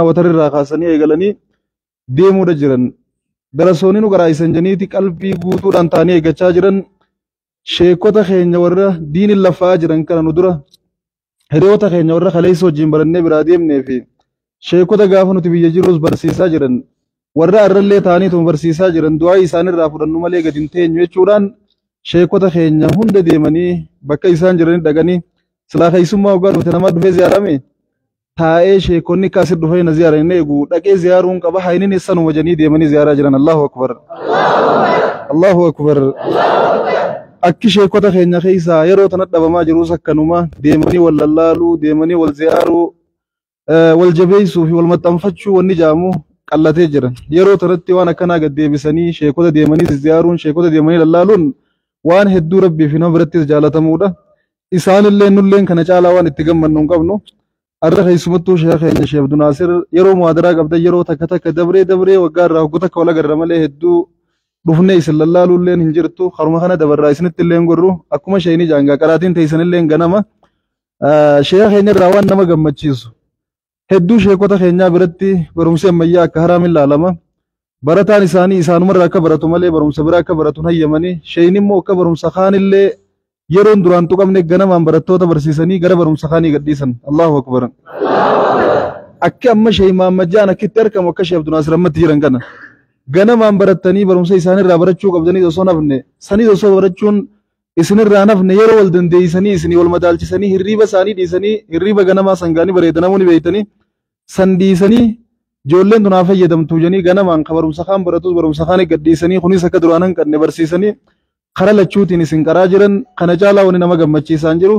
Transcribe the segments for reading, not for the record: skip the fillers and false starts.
Watarrirraa kaasanii eegalanii deemuudha jiran. Darasoonni nu garaayisan janiiti qalbii guutuudhaan ta'anii eeggachaa jiran. Sheekota keenya warra diinin lafaa jiran kana nu dura hiriyoota keenya warra kaleessa wajjin barannee biraa deemnee fi sheekota gaafa nuti biyya jirrus barsiisaa jiran warra arrallee ta'aniitu barsiisaa jiran du'aa isaanirraa fudhannu malee gadi hin teenyu jechuudhaan sheekota keenya hunda deemanii bakka isaan jiranii dhaqanii silaa keessummaa hoggaa dhufte namaa dhufee ziyaarame taa'ee sheekonni akka asii dhufee na ziyaaran inni eegu dhaqee ziyaaruun qaba hayniin sanuma janii deemanii ziyaaraa jiran. Allahu akbar, Allahu akbar. Akki sheekota keenya keessaa yeroo tana dhabamaa jirus akkanuma deemanii wal lallaaluu, deemanii wal ziyaaruu, wal jabeessuu fi wal maxxanfachuu wanni jaamu qallatee jira. Yeroo tanatti waan akkanaa gad deebisanii sheekota deemanii ziyaaruun, sheekota deemanii lallaaluun waan hedduu rabbii fi nama birattis jaalatamuudha. Isaanillee nulleen kana caalaa waan itti gammannu hin qabnu. Har'a keessumattuu sheeka keenya Sheekh Abdunaasir yeroo muhaadaraa qabdan yeroo takka takka dabree dabree waggaa irraa hogguu takka wal agarra malee hedduu dhufnee isin lallaaluulleen hin jirtu. Haruma kana dabarraa isinitti illee gorru akkuma sheeyinii jaangaa qaraatiin teessanillee ganama. Sheeka keenya irraa waan nama gammachiisu hedduu sheekota keenyaa biratti barumsi ammayyaa akka haraam hin laalama. Barataan isaanii isaanumarraa akka baratu malee barumsa biraa akka baratu hin hayyamanii. Sheeyini immoo akka barumsa kaanillee yeroon duraan tuqamne ganamaan barattoota barsiisanii gara barumsa kaanii gadhiisan. Allahu akbar. Akka amma Sheey Mahammad Jaan akkitti argamu akka Sheey Abdunaasir ammatti jiran kana. Ganamaan barattanii barumsa isaanirraa barachuu qabdanii osoo nafne sanis osoo barachuun isinirraa nafne yeroo wal dandeessanii isinii wal madaalchisanii hirriiba isaanii dhiisanii hirriiba ganamaa sangaanii bareedanamuu ni beeytanii san dhiisanii ijoolleen tun haa fayyadamtu jedhanii ganamaan ka barumsa kaan baratus barumsa kaan gadhiisanii kunis akka duraan hin qabne barsiisanii kara lachuutiin isin qaraa jiran kana caalaa wanni nama gammachiisaan jiru.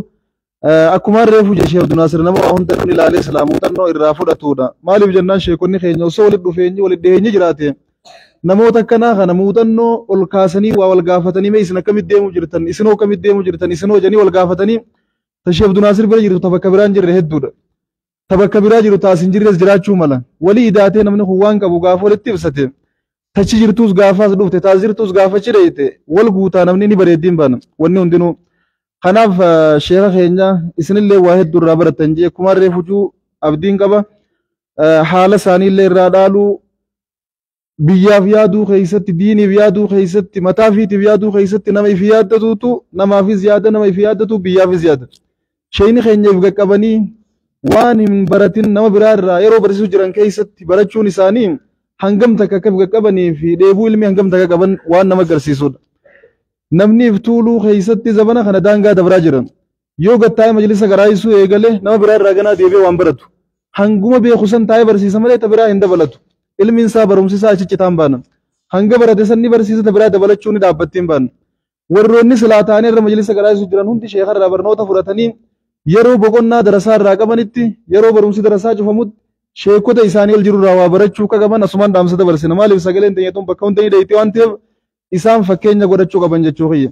Akkuma reefu Sheekh Abdunaasir nama waa hunda kun ilaalee silaa muuxannoo irraa fudhatudha. Maaliif jennaan sheekonni keenya osoo walitti dhufeenyi walitti dhiheenyi jiraate namoota akkanaa kana muuxannoo ol kaasanii waa wal gaafatanii mee isin akkamitti deemuu jirtan, isinoo akkamitti deemuu jirtan, isinoo jedhanii wal gaafatanii ta Sheekh Abdunaasir bira jirtu ta bakka biraan jirre hedduudha. Ta bakka biraa jiru taas hin jirres jiraachuu mala. Walii idaatee namni kun waan qabu gaafa walitti ibsate tachi jirtus gaafaas dhufte taas jirtus gaafa cireete wal guutaa namni ni bareeddiin baana wanni hundinuu. Kanaaf sheeka keenya isinillee waa hedduu irraa baratan jee akkuma reefu juu abdiin qaba. Haala isaaniillee irraa dhaaluu biyyaaf yaaduu keessatti, diiniif yaaduu keessatti, mataa fiitiif yaaduu keessatti nama ifi yaaddatuutu namaafis yaada, nama ifi yaaddatu biyyaafis yaada. Sheeyni keenya if qaqqabanii waan hin baratin nama biraa irraa yeroo barsiisuu jiran keessatti barachuun isaanii hangam takka akka if qaqqabanii fi dheebuu ilmi hangam takka qaban waan nama agarsiisudha. Namni if tuuluu keessatti zabana kana daangaa dabraa jiran. Yoo gattaa'ee majlisa garaayisuu eegale nama biraa irraa ganaa deebi'ee waan baratu. Hanguma beeku san taa'ee barsiisa malee ta biraa hin dabalatu. Ilmiin isaa barumsi isaa achi citaan baana. Hanga barate san ni barsiisa ta biraa dabalachuu ni dhaabbattiin baana. Warroonni silaa ta'anii irra majlisa garaayisuu jiran hundi sheekarraa barnoota fudhatanii yeroo boqonnaa darasaa irraa qabanitti yeroo barumsi darasaa cufamutti sheekota isaanii ol jirurraa waa barachuu akka qaban asumaan dhaamsa dabarsina. Maaliif sagaleen teenya bakka hunda ni dheeyte waan ta'eef isaan fakkeenya godhachuu qaban jechuu kiyya.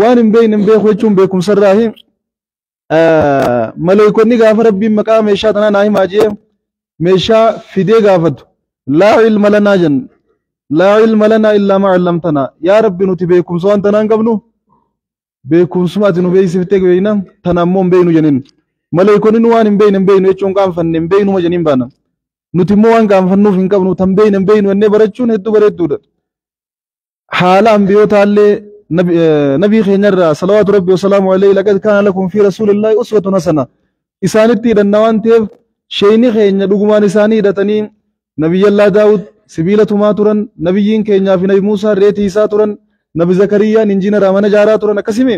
Waan hin beekne hin beeku jechuun beekumsa irraahi. Maleekonni gaafa rabbiin maqaa meeshaa tanaa naa himaa jee meeshaa fidee gaafatu. Laa ilma lanaa jenna. Laa ilma lanaa illaa maa allamtanaa. Yaa Rabbi nuti beekumsa waan tanaa hin qabnu beekumsuma ati nu beeksiftee beekna tana ammoo hin beeknu jennin. Maleekonni nu waan hin beekne hin beeknu jechuun qaanfanne hin beeknuma jennin baana. Nuti immoo waan qaanfannuuf hin qabnu tan beekne hin beeknu jennee barachuun hedduu bareedduudha. Haala ambiyyootaallee nabii keenyarraa salawaatu rabbi wasalaamu alayhi laqad kaana lakum fi rasuulillaahi uswatun hasana. Isaanitti hidhanna waan ta'eef sheeyni keenya dhugumaan isaanii hidhatanii nabiyyallaa Daawud sibiila tumaa turan, nabiyyiin keenyaa fi nabi Muusaa reetii isaa turan, nabi Zakariyyaan injiinaraa mana ijaaraa turan akkasimi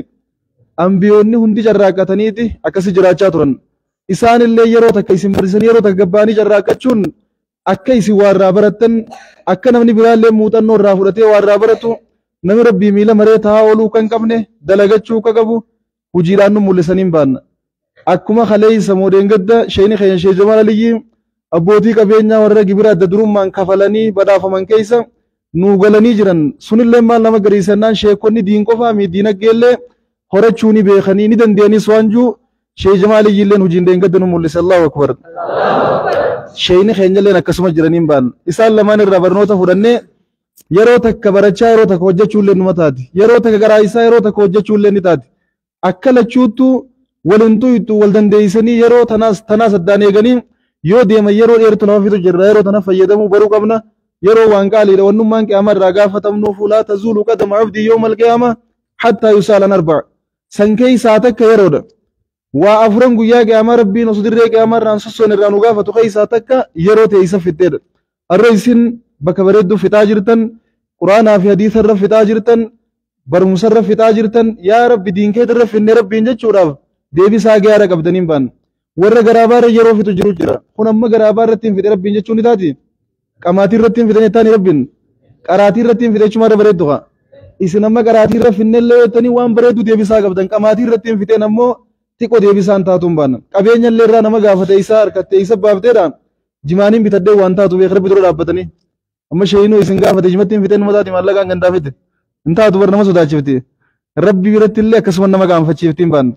ambiyoonni hundi carraaqqataniiti akkasi jiraachaa turan. Isaanillee yeroo takka isin barsiisanii yeroo takka gabbaanii carraaqqachuun akka isin waa irraa barattan akka namni biraallee muuxannoo irraa fudhatee waa irraa baratu namni rabbii miila maree taa'aa ooluu kan qabne dalagachuu akka qabu hojiidhaan nu mul'isanii hin baanna. Akkuma kaleessa moodeen gadda sheeyni keenya Sheekh Jamaal Aliyyii abbootii qabeenyaa warra gibira adda durummaan kafalanii badhaafaman keessa nuu galanii jiran sunillee maal nama gariisannaan sheekonni diin qofaa mi diinaggeellee horachuu ni beekanii ni dandeenis waan jiru Sheekh Jamaal Aliyyiilleen hojiin deengadda nu mul'ise. Allahu akbar. Sheeyni keenyalleen akkasuma jiraniin baanna. Isaan lamaan irraa barnoota fudhannee yeroo takka barachaa yeroo takka hojjechuullee numa taati. Yeroo takka garaa isaa yeroo takka hojjechuullee ni taati. Akka lachuuttu waliin tuytu wal dandeessanii yeroo tanaas tanaas addaan eeganii Yoo deeman yeroo dheertu nama fitu jirra. Yeroo tana fayyadamuu baruu qabna. Yeroo waan qaaliidha. Wannummaan qiyaamaa irraa gaafatamnuuf laa tazuulu qadama abdii yawmal qiyaama hattaa yusaalan arba'a. San keessaa takka yeroodha. Waa afuran guyyaa qiyaamaa Rabbiin osoo dirree qiyaamaa irraan sossoon irraa nu gaafatu keessaa takka yeroo teessa fixxeedha. Har'a isin bakka bareedduu fixaa jirtan, Quraanaa fi hadiisa irra fixaa jirtan, barumsa irra fixaa jirtan, yaa Rabbi diin keetii irra finne Rabbiin jechuudhaaf deebisaa gaara qabdaniin baan. Warra garaabaa irra yeroo fixu jiru jira. Kun amma garaabaa irratti hin fixe Rabbiin jechuun ni taati. Qamaatii irratti hin fixanii taani Rabbiin. Qaraatii irratti hin fixe jechuun irra bareeddu haa. Isin amma qaraatii irra finnellee jettanii waan bareeddu deebisaa qabdan. Qamaatii irratti hin fixeen ammoo xiqqoo deebisaan taatuun baana. Qabeenya illee irraa nama gaafate isaa harkattee isa baafteedha. Jimaaniin bitadhee waan taatu beek Rabbi dura dhaabbatanii. Amma sheeyinuu isin gaafate jimatti hin fixeen mataati maallaqaan gandaa fite. Hin taatu bar nama sodaachifti. Rabbi biratti illee akkasuma nama gaanfachiifti hin baanne.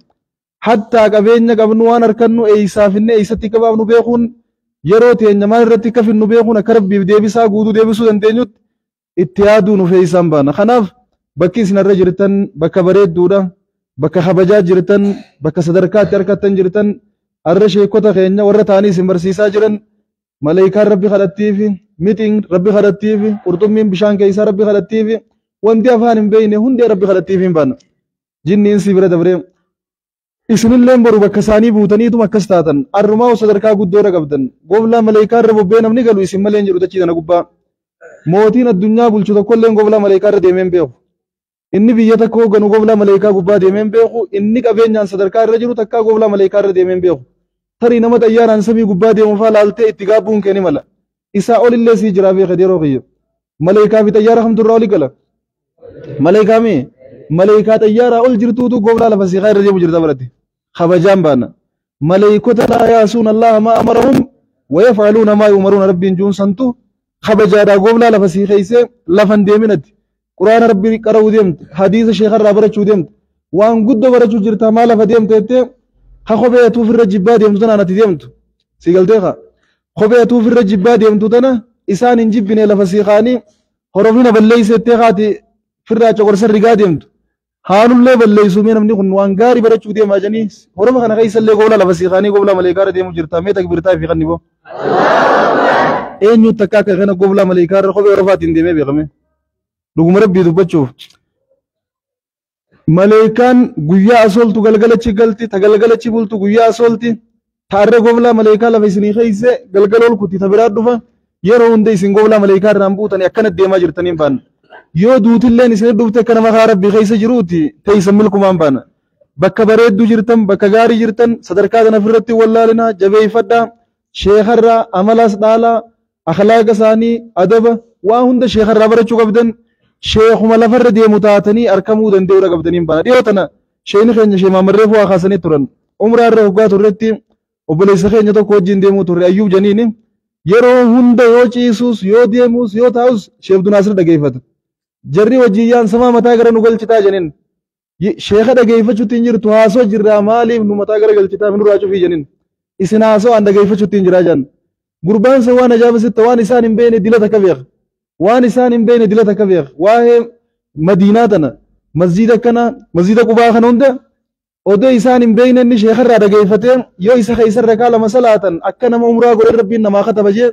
Hattaa qabeenya qabnu waan harkannu eeysaa finne eeysatti akka baafnu beekuun yeroo teenya maal irratti akka finnu beekuun akka Rabbiif deebisaa guutuu deebisuu dandeenyutti itti yaaduu nu feeysaan baana. Kanaaf bakki isin irra jirtan bakka bareedduudha. Bakka kabajaa jirtan, bakka sadarkaatti harkattan jirtan, har'a sheekota keenya warra ta'anii isin barsiisaa jiran, maleekaan Rabbi kadhattiifi, mixiin Rabbi kadhattiifi, qurxummiin bishaan keessaa Rabbi kadhattiifi, wanti afaan hin beekne hundee Rabbi kadhattiifi hin baana. Jinniin si bira dabree. Isinilleen boru bakka isaanii buutaniituma akkas taatan, arrumaa sadarkaa guddoodha qabdan. Gooflaa maleekaa irra bobbee namni galu isin malee hin jedhu dachii tana gubbaa. Mootiin addunyaa bulchu tokkolleen gooflaa maleekaa irra deemee hin beeku. Inni biyya takka hoogganu gooflaa maleekaa gubbaa deemee hin beeku. Inni qabeenyaan sadarkaa irra jiru takkaa gooflaa maleekaa irra deemee hin beeku. Tarii nama xayyaaraan samii gubbaa deemu faa laaltee itti gaabbuun kee ni mala. Isaa olillee sii jiraa beeka yeroo kiyya. Maleekaa fi xayyaara kamtu irraa oli gala? Maleekaa mee? Maleekaa xayyaaraa ol jirtuutu gooflaa lafa siiqaa irra deemu jirta baratti. Kabajaan baana. Maleekota laa yaasuun Allaha maa amarahum wa yaf'aluuna maa yu'maruuna Rabbiin juun santu kabajaadhaa gooflaa lafa sii keeysee lafan deeminati. Quraana Rabbi qara'uu deemte, hadiisa sheekarraa barachuu deemte, waan guddoo barachuu jirta maa lafa deemte jettee ka kophee atuuf irra jibbaa deemtu tanaan ati deemtu. Si galtee kaa? Kophee atuuf irra jibbaa deemtu tana isaan hin jibbine lafa sii kaanii horofina balleeyse jettee kaati firraa coqorsa rigaa deemtu. Haanullee balleessu mee namni kun waan gaarii barachuu deemaa jedhanii horofa kana keessa illee goolaa lafa sii kaanii goolaa maleekaa irra deemu jirta mee takbirtaa fi kanni boo. Eenyu takka akka kana goolaa maleekaa irra kophee horofaatiin deemee beekame. Dhuguma Rabbii dubbachuuf. Maleekaan guyyaa asooltu galgalachi galti, ta galgalachi bultu guyyaa asoolti, ta arra goolaa maleekaa lafa isinii keessa galgala ol kuti ta biraa dhufa yeroo hunda isin goolaa maleekaa irraan buutanii akkana deemaa jirtaniin baana. Yoo duutilleen isin dhufte akka nama kaa Rabbii keessa jiruuti teessan milkumaan baana. Bakka bareedduu jirtan, bakka gaarii jirtan, sadarkaa kana ofirratti wallaalinaa, jabeeffadhaa, sheekarraa, amalas dhaalaa, akhlaaqa isaanii, adaba, waa hunda sheekarraa barachuu qabdan, sheekuma lafarra deemu taatanii argamuu danda'uudha qabdaniin baana. Dhiyoo tana sheekni keenya shee Maammarree Fu'aa kaasanii turan. Umraa irra hoggaa turretti obboleessa keenya tokko wajjin deemuu turre Ayyuub Janiini yeroo hunda yoo ciisus, yoo deemus, yoo taa'us Sheekh Abdunaasir dhageeffata. Jarri wajjin yaan samaa mataa gara nu galchitaa janiin. Sheeka dhageeffachuutti hin jirtu haasoo jirraa maaliif nu mataa gara galchitaa nurraa cufii janiin. Isin haasoo an dhageeffachuutti hin jiraa jan. Gurbaan san waan ajaa'iba sitta waan isaan hin beekne dila takka beeka. Waan isaan hin beekne dila takka beeka. Waa'ee Madiinaa tana masjiida kana masjiida Qubaa kana hunda odoo isaan hin beekne inni sheekarraa dhageeffatee yoo isa keessa rakaa lama salaatan akka nama umraa godhe Rabbiin namaa kataba jee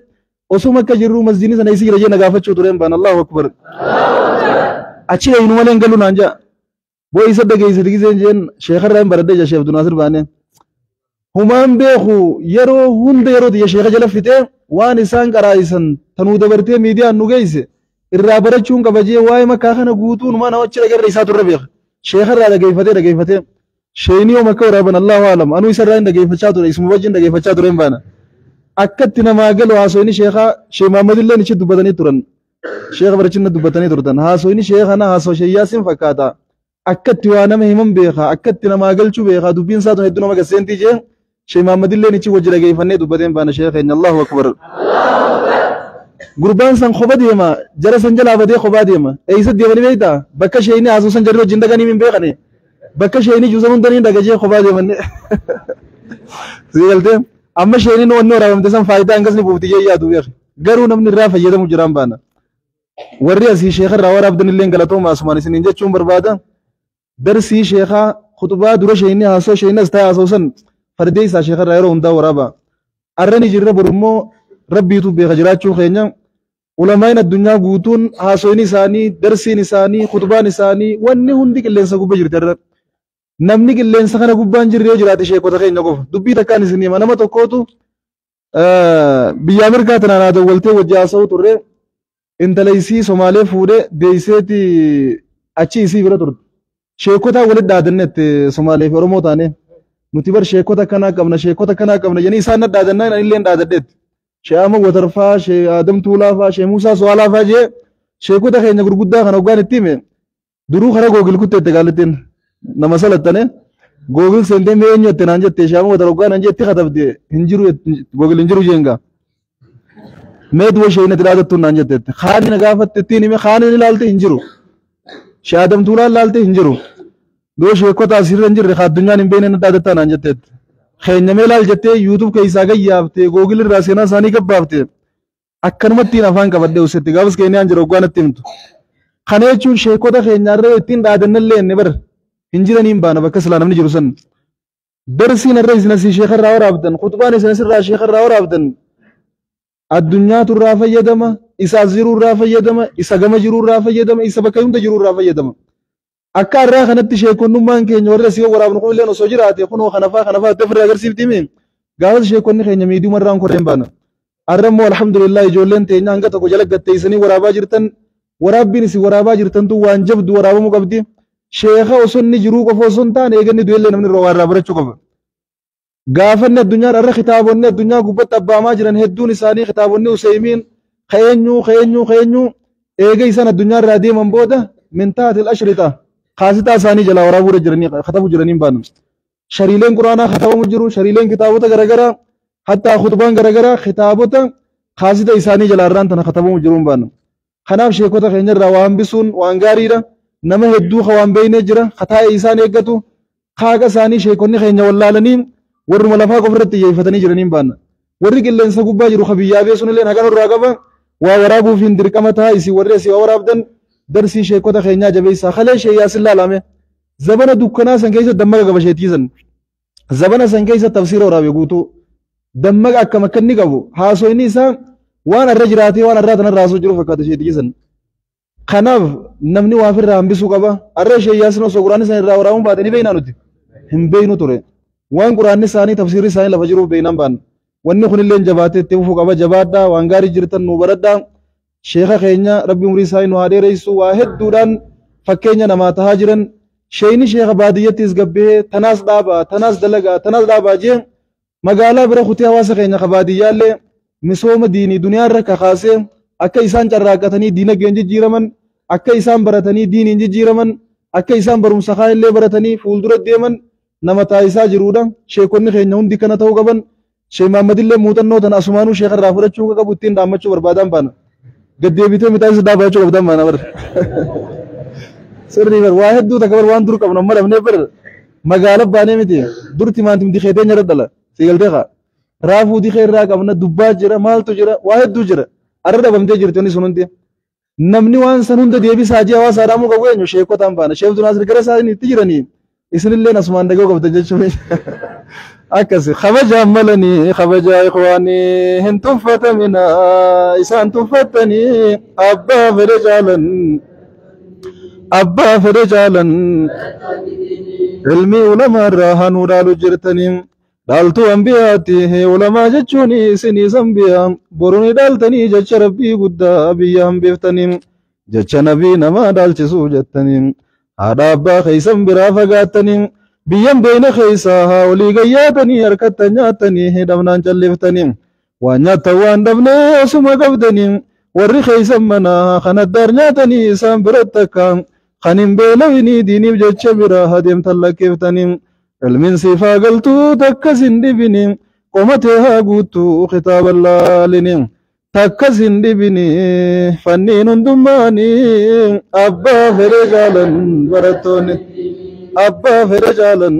osuma akka jirru masjiidni sana isii jira jee na gaafachuu tureen baan Allahu akbar. Achi dhayinu malee hin galu naan jaa. Boo isa dhageessite giseen jeen sheekarraa hin baradhee jaa Sheekh Abdunaasir baanee. Humaan beeku yeroo hunda yeroo tiyya sheeka jala fixee waan isaan qaraa'isan tanuu dabartee miidiyaan nu geesse irraa barachuun qaba jee waa'ee makkaa kana guutuu numaa nama achi dhagarra isaa turre beeka. Sheekarraa dhageeffatee dhageeffatee sheeyni yoo makka waraaban Allahu alam anuu isarraa hin dhageeffachaa ture isuma wajjin dhageeffachaa ture hin baana. Akkatti namaa galu haasoyni sheekaa Sheekh Muhammadillee ichi dubbatanii turan. Sheekh barachinna dubbatanii turtan. Haasoyni sheekana haasoo sheeyyaasiin fakkaata. Akkatti waa nama himan beeka, akkatti namaa galchuu beeka, dubbiin isaa tun hedduu nama gasseentii jee Sheekh Muhammadillee ichi wajji dhageeffannee dubbateen baana sheekh keenya Allahu akbar. Gurbaan san kopha deema, jara san jalaa badee kophaa deema. Eessa deemanii beektaa? Bakka sheeyni haasoo san jarri wajjin dhaqanii hin beekane. Bakka sheeyni juusan hunda ni dhagajee kophaa deemanne. Sii galtee? Amma sheeyni wanni waraabamte san faayidaa hangas ni buufti jee yaadu beeki. Garuu namni irraa fayyadamu jiraan baana. Warri asii sheekarraa waraabdan illee galatooma asumaan isiniin jechuun barbaada. Darsii sheekaa khutbaa dura sheeyni haasoo sheeyni as taa'ee haasoo san fardee isaa sheekarraa yeroo hundaa waraaba. Arrani jirra borummoo rabbiitu beeka jiraachuu keenya. Ulamaa'in addunyaa guutuun haasoyni isaanii, darsiin isaanii, khutbaan isaanii wanni hundi qilleensa gubbaa jirti irra. Namni qilleensa kana gubbaan jirre yoo jiraate sheekota keenya qofa. Dubbii takkaan isin hima. Nama tokkootu biyya Ameerikaa tanaan haa dawwaltee wajji haasa'u turre. Intala isii Somaalee fuudhee deeyseeti achi isii bira turte. Sheekota walitti dhaadanne Somaalee fi Oromoo taane. Nuti bar sheekota kanaa qabna, sheekota kanaa qabna jedhanii isaan dhaadannaan ani illee dhaadadheetti. Shee Ahmad Watarfaa, Shee Adam Tuulaafaa, Shee Muusaa Suwaalaafaa jee sheekota keenya gurguddaa kana hoggaan itti hime duruu karaa Googil kutteette gaalittiin nama salattane Googil seentee mee eenyu jette naan jette Shee Ahmad Watar hoggaan naan jette katabde hin jiru Googil hin jiru jeengaa. Mee du'a ishee inni dhaadattuun naan jetteette. Kaani na gaafatte ittiin hime kaani ni ilaalte hin jiru. Shee Adam Tuulaan ilaalte hin jiru. Du'a sheekota asirra hin jirre addunyaan hin beekne na dhaadattaa naan jetteette. Keenya mee ilaal jettee YouTube keessaa gayyaaftee Googil irraa seenaa isaanii gabbaaftee akkanumattiin afaan qabadhee usetti gaafas keenyaan jira hoggaan itti himtu. Kana jechuun sheekota keenyaarra ittiin dhaadannallee inni bar hin jiraniin baana bakka silaa namni jiru san. Darsiin irra isin asii sheekarraa waraabdan, khutbaan isin asirraa sheekarraa waraabdan addunyaatu irraa fayyadama, isa as jiru irraa fayyadama, isa gama jiru irraa fayyadama, isa bakka hunda jiru irraa fayyadama. Akka irraa kanatti sheekonnummaan keenya warra asii waraabnu kun illee osoo jiraate kunoo kanafaa kanafaa itti ofirraa agarsiifti himi. Gaafas sheekonni keenya miidiyuma irraan koreen baana. Arra immoo alhamdulillah ijoolleen teenya hanga tokko jala gatteessanii waraabaa jirtan, waraabbiin isin waraabaa jirtantu waan jabdu waraabamuu qabdi. Sheeka osoo inni jiruu qofa osoo hin taane eeganni du'ellee namni irraa waa irraa barachuu qaba. Gaafanni addunyaa irra kitaabonni addunyaa gubbatti abbaamaa jiran hedduun isaanii kitaabonni Useymiin ka'eenyuu ka'eenyuu ka'eenyuu eega isaan addunyaa irraa deeman booda min taatil ashrita kaasitaa isaanii jalaa waraabuu jiranii katabuu jiranii hin baanu. Shariileen Quraanaa katabamu jiru, shariileen kitaabota garaagaraa hattaa khutbaan garaagaraa kitaabota kaasita isaanii jalaa irraan tana katabamu jiru hin baanu. Kanaaf sheekota keenya irraa waa hambisuun waan gaariidha. Nama hedduu ka waan beeknee jira, kataa'ee isaan eeggatu, kaaqa isaanii sheekonni keenya wallaalanii warruma lafaa qofa irratti xiyyeeffatanii jiranii hin baanna. Warri qilleensa gubbaa jiru ka biyyaa beesun illee hagan irraa qaba. Waa waraabuuf hin dirqama ta'a isin warri asii waa waraabdan darsii sheekota keenyaa jabeessaa. Kalee shee yaasin laalame. Zabana dukkanaa san keessa dammaqa qaba sheetii san. Zabana san keessa tafsiira waraabe guutuu. Dammaqa akkam akka inni qabu haasoyni isaa waan irra jiraatee waan irraa tanarraa haasoo jiru fakkaata sheetii san. Kanaaf namni waa ofirraa hambisuu qaba. Arra ishee yaasin osoo quraanni san irraa waraabuu baate ni beeknaa nuti. Hin beeknu ture. Waan quraanni isaanii tafsiirri isaanii lafa jiruuf beeknaan baanna. Wanni kunillee jabaatee itti fufuu qaba. Jabaadhaa waan gaarii jirtan nu baradhaa. Sheeka keenya rabbi umurii isaanii nu haa dheeressu waa hedduudhaan fakkeenya namaa tahaa jiran. Sheeyni sheeka baadiyyattis gabbee tanaas dhaabaa tanaas dalagaa tanaas dhaabaa jee magaalaa bira kutee hawaasa keenya ka baadiyyaallee misooma diinii duniyaa irra kakaasee akka isaan carraaqqatanii diinagdeen jijjiiraman, akka isaan baratanii diiniin jijjiiraman, akka isaan barumsa kaan illee baratanii fuuldura deeman nama taasisaa jiruudha. Sheekonni keenya hundi kana ta'uu qaban. Sheek Mahammad illee muuxannoo tana asumaanuu sheeka irraa fudhachuu qabu ittiin dhaammachuu barbaadan baana. Gaddeebitee mitaa isa dhaabachuu qabdan baana bar. Sirrii bar waa hedduu takka bar waan dur qabnu amma dhabnee bar magaala baanee miti dur timaantim dikee teenya irra dhala si galtee kaa. Raafuu dikee irraa qabna dubbaa jira maaltu jira waa hedduu jira. Arra dhabamtee jirti wanni sun hundi. Namni waan san hunda deebisaa jee hawaasaa dhaamuu qabu eenyu sheekotaan baana. Sheek Abdul gara isaanii itti jiranii isinillee asumaan dhaga'uu qabdan jechuun. Akkasi kabajaan malanii kabajaa ikhwaanii hin tuffatamina isaan tuffatanii abbaa fedhe caalan abbaa fedhe caalan ilmi ulamaa irraa hanuu dhaalu jirtanii dhaaltuu ambiyaati ulamaa jechuun isinii sambiyaa boruni dhaaltanii jecha rabbii guddaa biyya hambiftanii jecha nabii namaa dhaalchisuu jettanii haadha abbaa keessan biraa fagaattanii biyyan beeyna keessaa haa olii gayyaatanii harkattan nyaattanii dhabnaan calliftanii waan nyaattan waan dhabnee osuma qabdanii warri keessan manaa kan addaar nyaatanii isaan biratti akka kan hin beelawinii diiniif jecha bira adeemtan lakkeeftanii ilmiin siifaa galtuu takkas hin dhibini qomatee haa guuttuu kitaaba laalini takkas hin dhibini fanniin hundummaanii abbaa fedhe jaalan barattoonni abbaa fedhe jaalan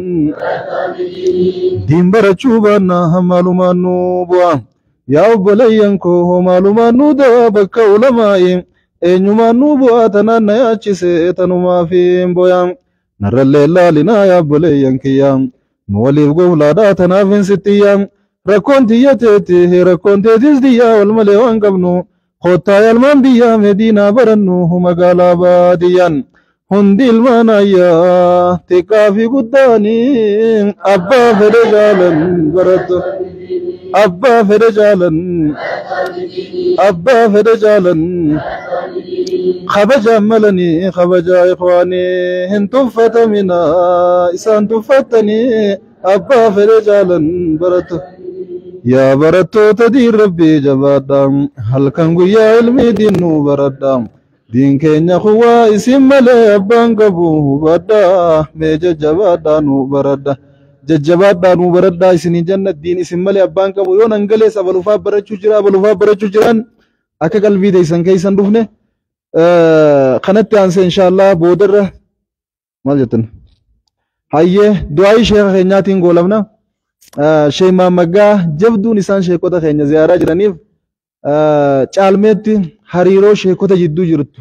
diin barachuu baannaa maalumaan nu bu'a. Yaa obboleeyyan koo maalumaan nu da'a bakka ulamaa'i eenyumaan nu bu'a tanaan na yaachise tanumaaf hin boya. Narrallee laalinaa yaa obboleeyyan kiyya nu waliif gowlaadhaa tanaaf hin sittiyya. Rakkoon tiyya teeti rakkoon teetis diyyaa wal malee waan qabnu kottaa ilmaan biyyaa Madiinaa barannu magaalaa baadiyyaan hundi ilmaan ayyaa xiqqaa fi guddaanii abbaa fedhe jaalan barattu abbaa fedhe jaalan abbaa fedhe jaalan kabajaan malanii kabajaa ikhwaanii hin tuffatamina isaan tuffattanii abbaa fedhe jaalan barattu. Yaa barattoota diin rabbii jabaadhaa halkan guyyaa ilmii diin nuu baradhaa diin keenya kuwaa isin malee abbaan qabu hubadhaa mee jajjabaadhaa nuu baradha jajjabaadhaa nuu baradhaa isinii janna diin isin malee abbaan qabu yoo nan galees abalufaa barachuu jira abalufaa barachuu jiran akka qalbii teessan keessan dhufne kanatti aansee inshaallah boodarra maal jettan hayyee du'aayii sheeka keenyaatiin goolabna. Sheek Maamaggaa jabduun isaan sheekota keenya ziyaaraa jiraniif caalmeetti hariiroo sheekota jidduu jirtu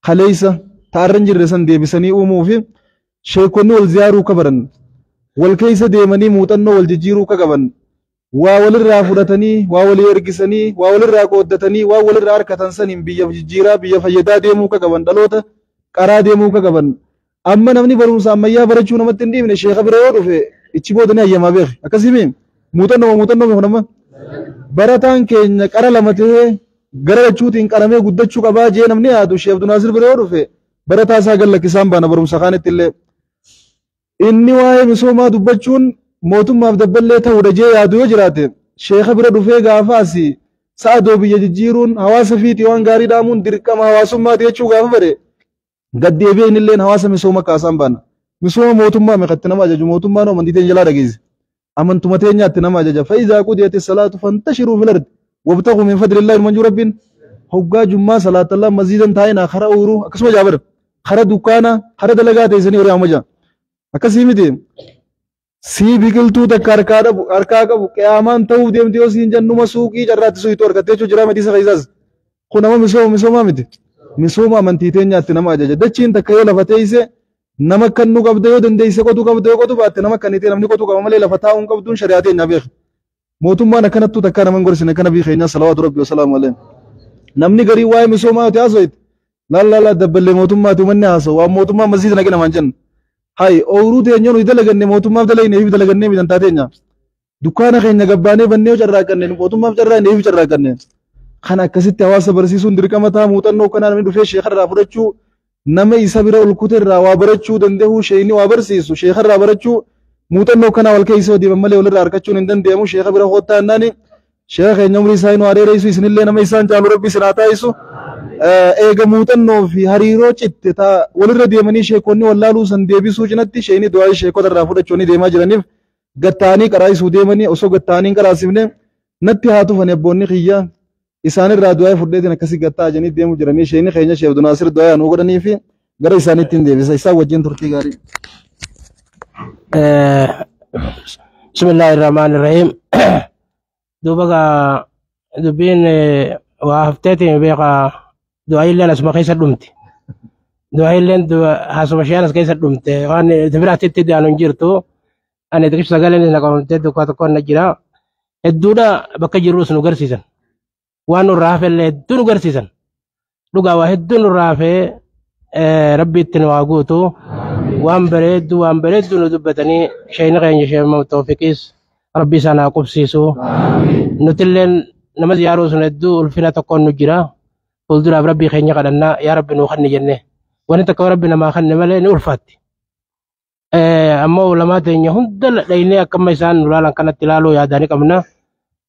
kaleessa taarran jirre san deebisanii uumuu fi sheekonni wal ziyaaruu kabaran wal keessa deemanii muuxannoo wal jijjiiruu qaban waa walirraa fudhatanii waa walii ergisanii waa walirraa qooddatanii waa walirraa harkatan saniin biyya jijjiiraa biyya fayyadaa deemuu qaban dhaloota qaraa deemuu qaban amma namni barumsa ammayyaa barachuu namatti hin dhiibne sheeka bira yoo dhufe ichi booda ni hayyamaa beeki akkasii muuxannoo kun amma barataan keenya qara lama ta'ee gara lachuutiin qaramee guddachuu qabaa jee namni yaadu Sheekh Abdunaasir bira yoo dhufe barataa isaa gad lakkisaan baana barumsa kaanitti illee inni waa'ee misoomaa dubbachuun mootummaaf dabballee ta'uudha jee yaadu yoo jiraate sheeka bira dhufee gaafa asii sa'adoo biyya jijjiiruun hawaasa fiitii waan gaarii dhaamuun dirqama hawaasummaati jechuu gaafa bare gad deebi'ee innilleen hawaasa misooma kaasaan baana. Misooma mootummaa meeqatti nama ajaju mootummaan amantii teenya jalaa dhageesse amantuma teenyaatti nama ajaja fa'izaa qudiyati salaatu fantashiruu fil ardi wabtaquu min fadlillahi ilman jiru rabbiin hoggaa jummaa salaatallaa masjiidan taa'inaa kara ooyiruu akkasuma jaabara kara dukkaanaa kara dalagaa teessanii horii amma jaa akkasii miti sii biqiltuu takka harkaa qabu qiyaamaan ta'uu deemti yoo siin jennuma suuqii carraatti suuqii argattee jechuu jira miti isa keessaas kun nama misooma misoomaa miti misooma amantii teenyaatti nama ajaja dachiin takka yoo lafa teessee nama kan nu qabda yoo dandeesse qotuu qabda yoo qotuu baatte nama kan itee namni qotuu qaba malee lafa taa'uun qabduun shari'aa teenya beeka. Mootummaan akkanattuu takkaa nama hin gorsine kana biyya keenyaa salawaatu rabbi wasalaamu alayhi. Namni garii waa'ee misoomaa yoo haasa'e laallaa dabballee mootummaati uummanni haasa'u waan mootummaa masjiida naqina maan jenna. Hayi ooyiruu teenya nuyi dalaganne mootummaaf dalagne ifi dalagannee miidhantaa teenya. Dukkaana keenya gabbaanee bannee yoo carraaqanne mootummaaf carraaqne ifi carraaqanne. Kan akkasitti hawaasa barsiisuun dirqama ta'a muuxannoo kanaa namni dhufee sheekarraa fudhachuu nama isa bira ol kuteerraa waa barachuu danda'u sheekni waa barsiisu sheekarraa barachuu muuxannoo kanaa wal keessa deeman malee walirraa argachuun hin danda'amu sheeka bira koottaa jennaani sheeka keenya umrii isaa nu areereessu isinillee nama isaan caalu rabbi isin haa taasisu eega muuxannoo fi hariiroo citte taa walirra deemanii sheekonni wallaaluu san deebisuu cinatti sheekni du'aa sheekota irraa fudhachuu ni deemaa jiraniif gattaanii qaraayisuu deemanii osoo gattaanii hin qaraasifne natti haa tufani abboonni kiyya isaanirraa du'aa fudheetiin akkasii gattaa jedhanii deemuu jiranii sheekni keenya Sheekh Abdunaasir du'aa nuu godhanii fi gara isaaniitti hin deebisa isaan wajjin turtii gaarii. Bismillahirrahmanirrahim. Duuba gaa dubbiin waa hafteetiin beekaa du'aa illeen asuma keessa dhumti. Du'aa illeen haasuma isheen as keessa dhumte waan biraatti itti aanu hin jirtu. Ani xiqqishu sagaleen na qabamtee dukkaa tokko na jira. Hedduudha bakka jirrus nu garsiisan. Waan nurraa hafellee hedduu nu garsiisan. Dhugaa waa hedduu nurraa hafee rabbi itti nu haa guutu. Waan bareedduu nu dubbatanii sheekni keenya Sheekh Tawfiiqis rabbi isaan haa qubsiisu. Nutilleen nama ziyaaruu sun hedduu ulfina tokkoon nu jira. Fuulduraaf rabbii keenya kadhannaa yaa rabbi nuu kanni jenne. Wanni takka rabbi namaa kanne malee ni ulfaatti. Ammoo ulamaa teenya hunda dhaynee akkama isaan nu laalan kanatti ilaaluu yaadanii qabna.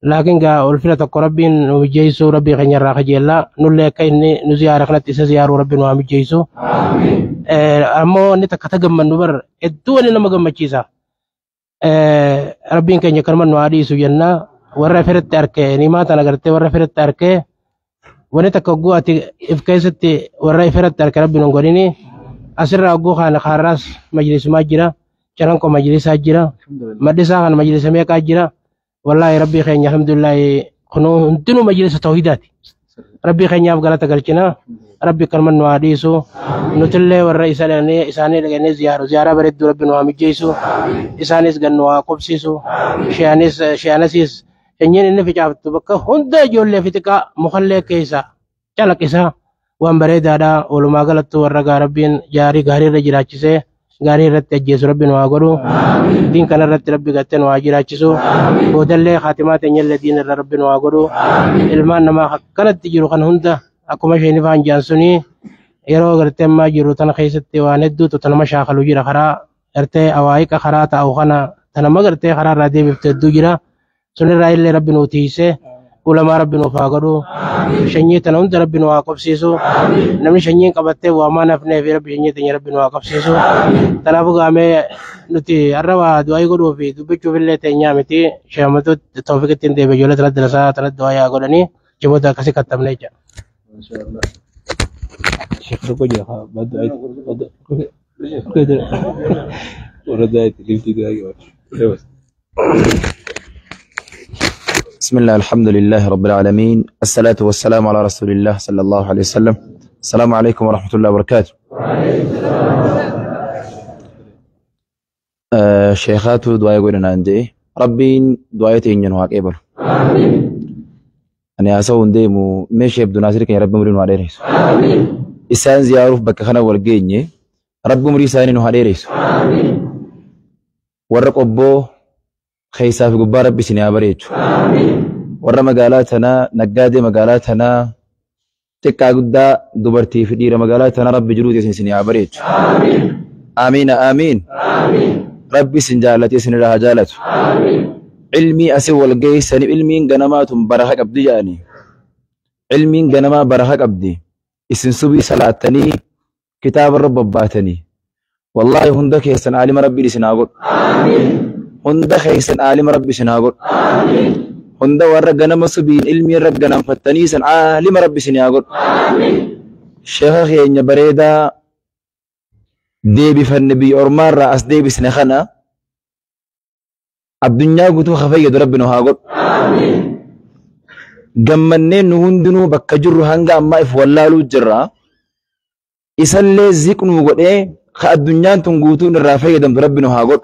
Laakiin gaa ulfina tokko rabbiin nu mijeessu rabbii keenya irraa kajeellaa nullee akka inni nu ziyaara kanatti isa ziyaaruu rabbi nu haa mijeessu. Ammoo wanni takka ta gammannu bar hedduu wanni nama gammachiisa. Rabbiin keenya kanuma nu haa dhiisu jennaa warra firatti arkee nimaa tana gartee warra firatti arkee wanni takka hogguu ati if keessatti warra firatti arke rabbi nu godhini asirraa hogguu kana kaarraas majlisumaa jira calanqoo majlisaa jira maddisaa kana majlisa meeqaa jira. Wallahi rabbi keenya alhamdulillah kunuu hundinuu majlisa tawhiidaati. Rabbi keenyaaf galata galchina. Rabbi kanuma nu haa dhiisu. Nutillee warra isaanii dhaqanii ziyaaru ziyaaraa bareedduu rabbi nu haa mijeessu. Isaanis gan nu haa qubsiisu. Sheeyanasiis Sanyiin inni facaaftu bakka hunda ijoollee fi xiqqaa mukallee keessa calaqqisa. Waan bareedaadha. Walumaa galattu warra gaa Rabbiin jaarii gaarii irra jiraachisee gaarii irratti ajjeesu Rabbiin waa godhu. Diin kana irratti Rabbi gattee nu haa jiraachisu. Boodallee haatimaa teenyallee diin irra Rabbiin waa godhu. Ilmaan namaa akkanatti jiru kan hunda akkuma isheen ifaan jaan suni yeroo gartee ammaa jiru tana keessatti waan hedduutu tanama shaakalu jira karaa gartee awaayiqa karaa taa'u kana tanama gartee karaa irraa deebiftu hedduu jira. Sunirraa illee Rabbi nu tiisee ulamaa Rabbi nuuf haa godhu. Sanyii tana hunda Rabbi nu haa qabsiisu. Namni sanyiin qabattee waamaa nafnee fi Rabbi sanyii teenya Rabbi nu haa qabsiisu. Kanaafuu gaamee nuti har'a waa du'aa godhuu fi dubbachuuf illee teenyaa miti. Sheematu toofiq ittiin deebi'e ijoollee tanatti dalasaa tanatti du'aa yaa godhanii jiboota akkasii kattabne jecha. بسم الله، الحمد لله رب العالمين، الصلاة والسلام على رسول الله صلى الله عليه وسلم. السلام عليكم ورحمة الله وبركاته. شيخات دعاء قولنا عندي ربي دعاء تينين واقبل. أنا أسوي نديمو ماشي يبدو ناصر كان ربي مرين وعليه رئيس. إنسان زيارة بك خنا ورجيني ربي مري سانين وعليه رئيس. ورق أبو خيسا في قبار ربي سنيا بريتو. ورا مقالاتنا نقادي مقالاتنا تكا قدا دبرتي في ديرة مقالاتنا ربي جرودي سنيا بريتو. آمين آمين. ربي سنجالتي سنراها جالتو. علمي أسوى الجيس علمي غنمات برهق أبدي جاني. علمي غنما برهق أبدي. اسم سبي صلاتني كتاب الرب باتني. والله هندك يسن عالم ربي سناغر. هند خيسن عالم ربي سناغر. هند ور غنم سبين علمي رب غنم فتني سن عالم ربي سناغر. شيخ يني بريدا ديبي فالنبي أورمار رأس ديبي سنخنا. الدنيا قلتو خفية ربنا هاقول. جمنين نهندنو بكجر هنجا أما إف ولا لو جرا. إسالة زيكنو قل إيه خا الدنيا تنقوتون الرافية دم ربنا هاقول.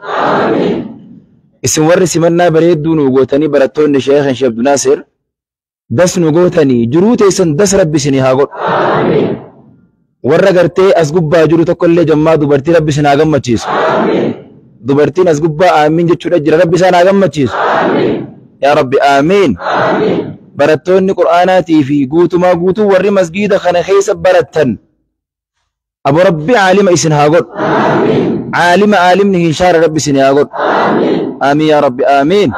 اسم ورث منا بريد دون وقوتني برتون شيخ شيخ عبد ناصر. دس نقوتني جروت إسن دس ربي سني هاقول. ورقرتي أسقب جروت كل جماعة دبرتي ربي سنا جمع تشيس. دبرتين أسقب آمين جت أجر ربي سنا جمع تشيس. يا ربي آمين. برتون قرآناتي في قوت ما قوتو وري مسجد خنا خيس برتن. أبو ربي عالم إسن هاقول. عالم عالم نهشار ربي سني هاقول. آمين يا ربي آمين.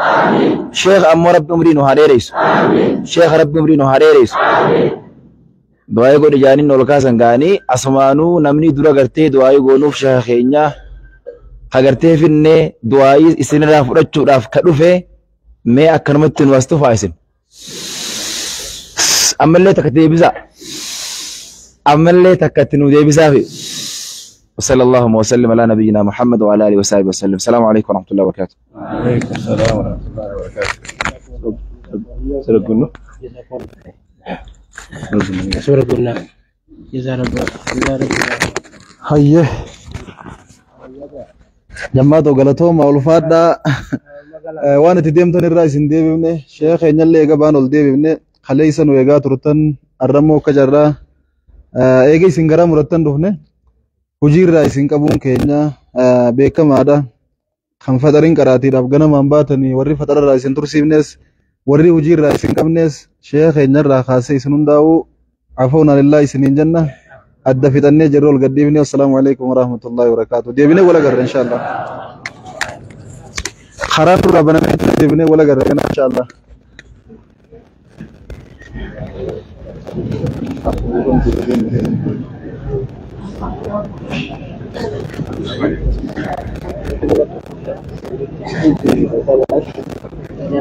شيخ أم ربي أمري نهاريس. شيخ ربي أمري نهاريس. دعاء قول جاني نولكا سنغاني أسمانو نمني دورا قرتي دعاء قولوف شيخينيا هقرتي فيني دعاء إسن راف رجو راف كدوفه ما أكرمتن واستوفا إسن. أما اللي تكتي بزا أما اللي تكتنو دي بزا في. وصلى الله وسلم على نبينا محمد وعلى آله وصحبه وسلم. السلام عليكم ورحمة الله وبركاته. وعليكم السلام ورحمة الله وبركاته. سلام سورة هيه جماعة غلطهم أولفادا وانا تديمتن الرئيس ديبني شيخ ينلي غبان ول ديبني خليسن ويغا ترتن الرمو كجرا ايغي سنغرا مرتن دفنه hojii irraa isin qabuun keenya beekamaadha. Kan faxariin qaraatiidhaaf ganamaan baatanii warri faxararraa isin tursiifnes warri hojii irraa isin qabnes sheekha keenyarraa kaasee isin hundaa'u afuuna lillaa isiniin jenna. Adda fixannee jirra ol gadhiifne. Assalaamu alaikum warahmatullahi wabarakaatuh. Deebinee wal agarra inshaallah. Karaa turraa banamee deebinee wal agarra inshaallah.